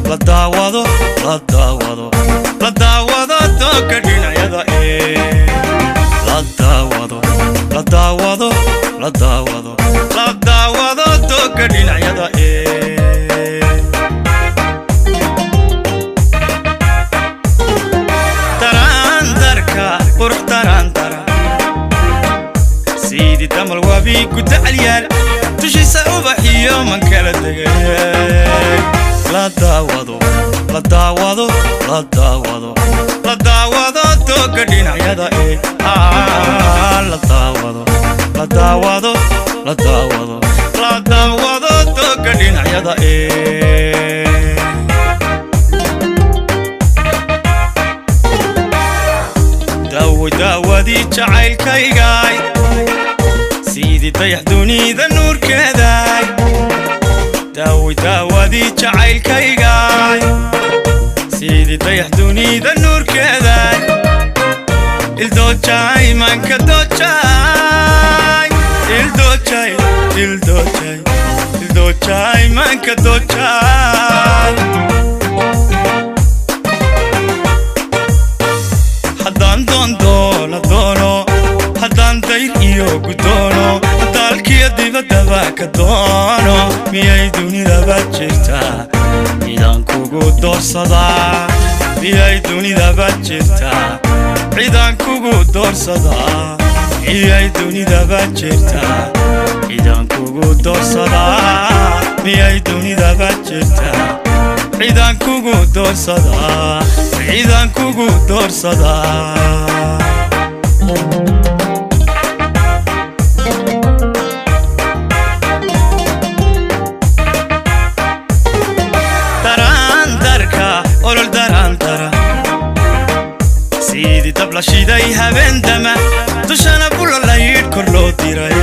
La daawado, la daawado, la daawado doogga dhinacyada ee. La daawado, la daawado, la daawado, la daawado doogga dhinacyada ee. Taraantarka qurux taraantara, sidii damal wabi ku dacalyaal, dushiisa ubax iyo man kala degay. La daawado, la daawado, la daawado, la daawado doogga dhinacyada ee. La daawado, la daawado, la daawado, la daawado doogga dhinacyada ee. Daawo daawadii jacaylkaygaay, sidii dayax dunida nuurkeedaay. Daawo daawadii jacaylkaygaay, sidii dayax dunida nuurkeedaay. Ildoojay manka doojay, ildoojay, ildoojay, ildoojay manka doojay. Haddaan doondoono doono, haddaan dayr iyo gudoono, dalkiyo dibaddaba ka doono, miyay dunidaba jirtaa cidaan kugu doorsadaa? Miyay dunidaba jirtaa cidaan kugu doorsadaa? Miyay dunidaba jirtaa cidaan kugu doorsadaa? Miyay dunidaba jirtaa cidaan kugu doorsadaa? Cidaan kugu doorsadaa? Taraantarka olol taraantara, sidii dab la shiday habeendama, dushana bulalaydh kor loo diray.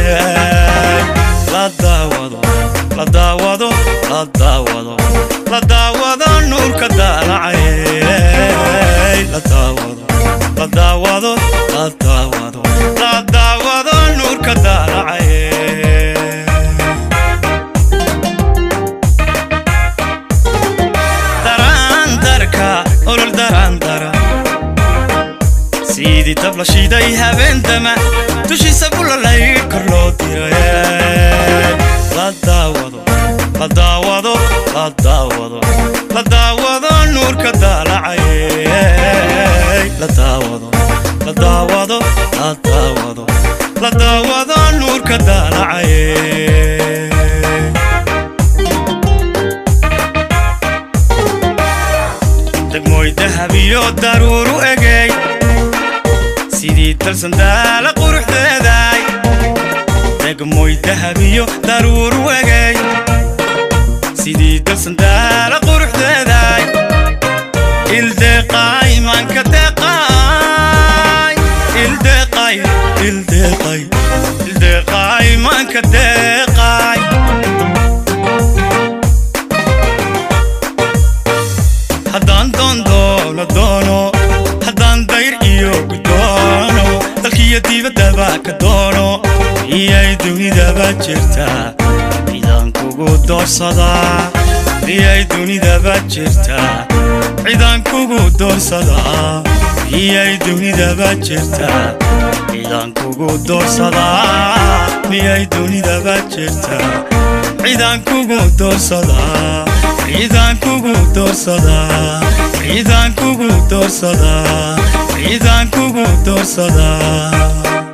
La daawado, la daawado, la daawado, la daawado nuurka daalacay. La daawado, la daawado, la daawado, la daawado nuurka daalacay. Taraantarka olol taraantara, sidii dab la shiday habeendama, dushiisa bulalaydh kor loo diray. La daawado, la daawado, la daawado, la daawado nuurka daalacay. La daawado, la daawado, la daawado, la daawado nuurka daalacay. Degmooy dahab iyo daruuru egey, sidii dalsandaala quruxdeedaay. Degmooy dahab iyo daruuru egey, sidii dalsandaala quruxdeedaay. Ildeeqaay maanka deeqaay, ildeeqaay, ildeeqaay, ildeeqaay maanka deeqaay. Haddaan doondoono doono, haddaan dayr iyo gudoono, dalkiyo dibaddaba ka doono, miyay dunidaba jirtaa cidaan kugu doorsadaa? Miyay dunidaba jirtaa cidaan kugu doorsadaa? Miyay dunidaba jirtaa cidaan kugu doorsadaa? Miyay dunidaba jirtaa cidaan kugu doorsadaa? Cidaan kugu doorsadaa? Cidaan kugu doorsadaa? Cidaan kugu doorsadaa?